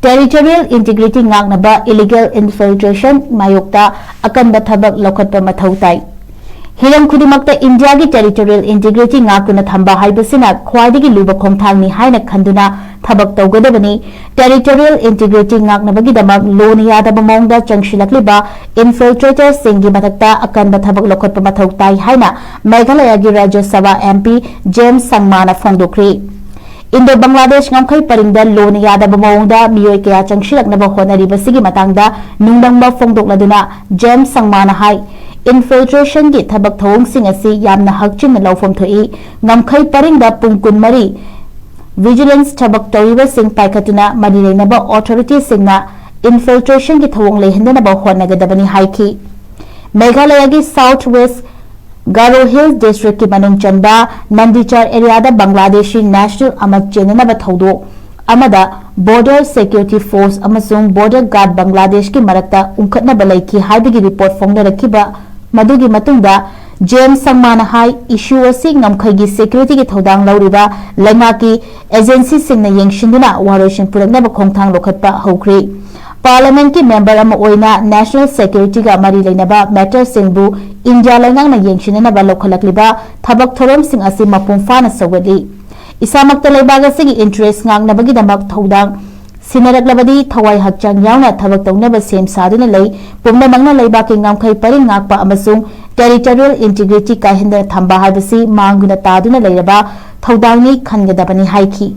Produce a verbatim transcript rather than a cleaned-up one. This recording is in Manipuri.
Territorial integrity ꯉꯥꯛꯅꯕ illegal infiltration ꯃꯥꯌꯣꯛꯇ ꯑꯀꯟꯕ ꯊꯕꯛ ꯂꯧꯈꯠꯄ ꯃꯊꯧ ꯇꯥꯏ꯫ ꯍꯤꯔꯝ ꯈꯨꯗꯤꯡꯃꯛꯇ ꯏꯟꯗꯤꯌꯥꯒꯤ territorial integrity ꯉꯥꯛꯇꯨꯅ ꯊꯝꯕ ꯍꯥꯏꯕꯁꯤꯅ ꯈ꯭ꯋꯥꯏꯗꯒꯤ ꯂꯨꯕ ꯈꯣꯡꯊꯥꯡꯅꯤ ꯍꯥꯏꯅ ꯈꯟꯗꯨꯅ ꯊꯕꯛ ꯇꯧꯒꯗꯕꯅꯤ꯫ Territorial integrity ꯉꯥꯛꯅꯕꯒꯤꯗꯃꯛ ꯂꯣꯅ ꯌꯥꯗꯕ ꯃꯑꯣꯡꯗ ꯆꯪꯁꯤꯜꯂꯛꯂꯤꯕ infiltratorꯁꯤꯡꯒꯤ ꯃꯊꯛꯇ ꯑꯀꯟꯕ ꯊꯕꯛ ꯂꯧꯈꯠꯄ ꯃꯊꯧ ꯇꯥꯏ ꯍꯥꯏꯅ ꯃꯦꯘꯥꯂꯌꯒꯤ ꯔꯥꯖ꯭ꯌ ꯁꯚꯥ MP ꯖꯦꯝꯁ ꯁꯪꯃꯥꯅ ꯐꯣꯡꯗꯣꯛꯈ꯭ꯔꯤ꯫ ꯏꯟꯗꯣ ꯕꯪꯒ꯭ꯂꯥꯗꯦꯁ ꯉꯝꯈꯩ ꯄꯔꯤꯡꯗ ꯂꯣꯅ ꯌꯥꯗꯕ ꯃꯑꯣꯡꯗ ꯃꯤꯑꯣꯏ ꯀꯌꯥ ꯆꯪꯁꯤꯜꯂꯛꯅꯕ ꯍꯣꯠꯅꯔꯤꯕꯁꯤꯒꯤ ꯃꯇꯥꯡꯗ ꯅꯨꯡꯅꯝꯕ ꯐꯣꯡꯗꯣꯛꯂꯗꯨꯅ ꯖꯦꯝꯁ ꯁꯪꯃꯥꯅ ꯍꯥꯏ, infiltrationꯒꯤ ꯊꯕꯛ ꯊꯧꯑꯣꯡꯁꯤꯡ ꯑꯁꯤ ꯌꯥꯝꯅ ꯍꯛꯆꯤꯟꯅ ꯂꯧꯐꯝ ꯊꯣꯛꯏ꯫ ꯉꯝꯈꯩ ꯄꯔꯤꯡꯗ ꯄꯨꯡ ꯀꯨꯟꯃꯔꯤ vigilance ꯊꯕꯛ ꯇꯧꯔꯤꯕꯁꯤꯡ ꯄꯥꯏꯈꯠꯇꯨꯅ ꯃꯔꯤ ꯂꯩꯅꯕ authorityꯁꯤꯡꯅ infiltrationꯒꯤ ꯊꯧꯑꯣꯡ ꯂꯩꯍꯟꯗꯅꯕ ꯍꯣꯠꯅꯒꯗꯕꯅꯤ ꯍꯥꯏꯈꯤ꯫ ꯃꯦꯘꯥꯂꯌꯒꯤ South West Garo Hills Districtꯀꯤ ꯃꯅꯨꯡ ꯆꯟꯕ ꯅꯟꯗꯤꯆꯥꯔ areaꯗ ꯕꯪꯒ꯭ꯂꯥꯗꯦꯁꯤ national ꯑꯃ ꯆꯦꯟꯅꯅꯕ ꯊꯧꯗꯣꯛ ꯑꯃꯗ Border Security Force ꯑꯃꯁꯨꯡ Border Guard ꯕꯪꯒ꯭ꯂꯥꯗꯦꯁꯀꯤ ꯃꯔꯛꯇ ꯎꯪꯈꯠꯅꯕ ꯂꯩꯈꯤ ꯍꯥꯏꯕꯒꯤ report ꯐꯣꯡꯅꯔꯛꯈꯤꯕ ꯃꯗꯨꯒꯤ ꯃꯇꯨꯡꯗ ꯖꯦꯝꯁ ꯁꯪꯃꯥꯅ ꯍꯥꯏ, issue ꯑꯁꯤ ꯉꯝꯈꯩꯒꯤ securityꯒꯤ ꯊꯧꯗꯥꯡ ꯂꯧꯔꯤꯕ ꯂꯩꯉꯥꯛꯀꯤ agencyꯁꯤꯡꯅ ꯌꯦꯡꯁꯤꯟꯗꯨꯅ ꯋꯥꯔꯣꯏꯁꯤꯟ ꯄꯨꯔꯛꯅꯕ ꯈꯣꯡꯊꯥꯡ ꯂꯧꯈꯠꯄ ꯍꯧꯈ꯭ꯔꯤ꯫ Parliamentꯀꯤ member ꯑꯃ ꯑꯣꯏꯅ national securityꯒ ꯃꯔꯤ ꯂꯩꯅꯕ matterꯁꯤꯡꯕꯨ ꯏꯟꯗꯤꯌꯥ ꯂꯩꯉꯥꯛꯅ ꯌꯦꯡꯁꯤꯟꯅꯅꯕ ꯂꯧꯈꯠꯂꯛꯂꯤꯕ ꯊꯕꯛ ꯊꯧꯔꯝꯁꯤꯡ ꯑꯁꯤ ꯃꯄꯨꯡ ꯐꯥꯅ ꯁꯧꯒꯠꯂꯤ꯫ ꯏꯁꯥꯃꯛꯇ ꯂꯩꯕꯥꯛ ꯑꯁꯤꯒꯤ interest ꯉꯥꯛꯅꯕꯒꯤꯗꯃꯛ ꯊꯧꯗꯥꯡ ꯁꯤꯟꯅꯔꯛꯂꯕꯗꯤ ꯊꯋꯥꯏ ꯍꯛꯆꯥꯡ ꯌꯥꯎꯅ ꯊꯕꯛ ꯇꯧꯅꯕ ꯁꯦꯝ ꯁꯥꯗꯨꯅ ꯂꯩ꯫ ꯄꯨꯝꯅꯃꯛꯅ ꯂꯩꯕꯥꯛꯀꯤ ꯉꯝꯈꯩ ꯄꯔꯤꯡ ꯉꯥꯛꯄ ꯑꯃꯁꯨꯡ territorial integrity ꯀꯥꯏꯍꯟꯗꯅ ꯊꯝꯕ ꯍꯥꯏꯕꯁꯤ ꯃꯥꯡꯗꯨꯅ ꯇꯥꯗꯨꯅ ꯂꯩꯔꯕ ꯊꯧꯗꯥꯡꯅꯤ ꯈꯟꯒꯗꯕꯅꯤ ꯍꯥꯏꯈꯤ꯫